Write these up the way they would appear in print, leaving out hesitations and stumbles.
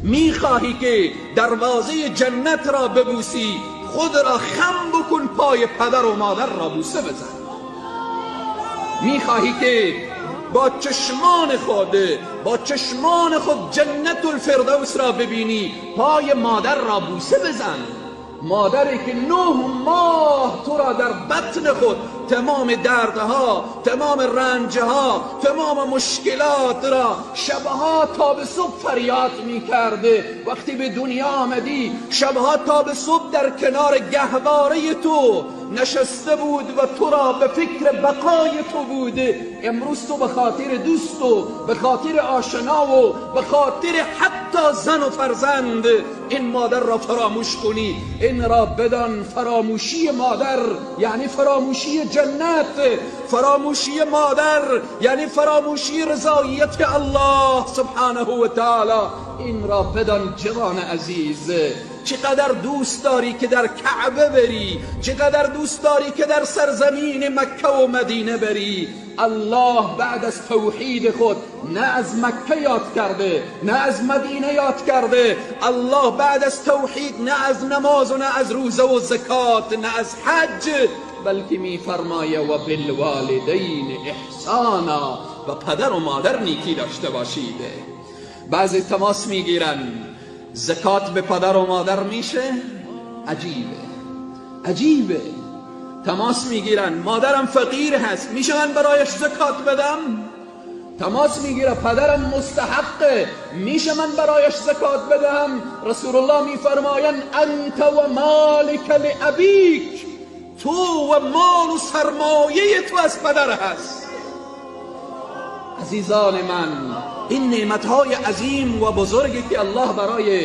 میخواهی که دروازه جنت را ببوسی، خود را خم بکن، پای پدر و مادر را بوسه بزن. میخواهی که با چشمان خود جنت الفردوس را ببینی، پای مادر را بوسه بزن. مادری که 9 ماه تو را در بطن خود تمام دردها، تمام رنجها، تمام مشکلات را شبها تا به صبح فریاد می کرده. وقتی به دنیا آمدی شبها تا به صبح در کنار گهواره تو نشسته بود و تو را به فکر بقای تو بوده. امروز تو به خاطر دوست و به خاطر آشنا و به خاطر حتی زن و فرزند این مادر را فراموش کنی. این را بدان، فراموشی مادر یعنی فراموشی جنت، فراموشی مادر یعنی فراموشی رضایت الله سبحانه و تعالی. این را بدان جوان عزیز، چقدر دوست داری که در کعبه بری، چقدر دوست داری که در سرزمین مکه و مدینه بری. الله بعد از توحید خود نه از مکه یاد کرده، نه از مدینه یاد کرده. الله بعد از توحید نه از نماز و نه از روزه و زکات، نه از حج، بلکه میفرمایه و بالوالدین احسانا، و پدر و مادر نیکی داشته باشید. بعضی تماس میگیرن زکات به پدر و مادر میشه؟ عجیبه، عجیبه. تماس میگیرن مادرم فقیر هست، میشه من برایش زکات بدم؟ تماس میگیره پدرم مستحقه، میشه من برایش زکات بدم؟ رسول الله میفرمایند انت و مالک لابیک، تو و مال و سرمایه تو از پدر هست. عزیزان من، این نعمتهای عظیم و بزرگی که الله برای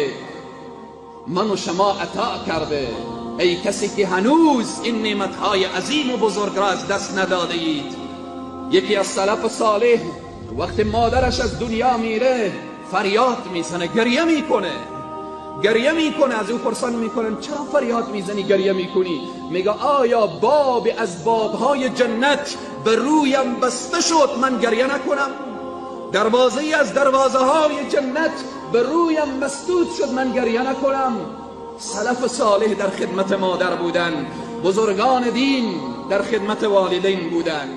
من و شما عطا کرده، ای کسی که هنوز این نعمتهای عظیم و بزرگ را از دست نداده اید. یکی از سلف صالح وقتی مادرش از دنیا میره فریاد میزنه، گریه میکنه، گریه میکنه. از او پرسان میکنن چرا فریاد میزنی، گریه میکنی؟ میگه آیا باب از بابهای جنت به رویم بسته شد من گریه نکنم؟ دروازه از دروازه های جنت به رویم مسدود شد من گریه نکنم؟ سلف صالح در خدمت مادر بودن، بزرگان دین در خدمت والدین بودن.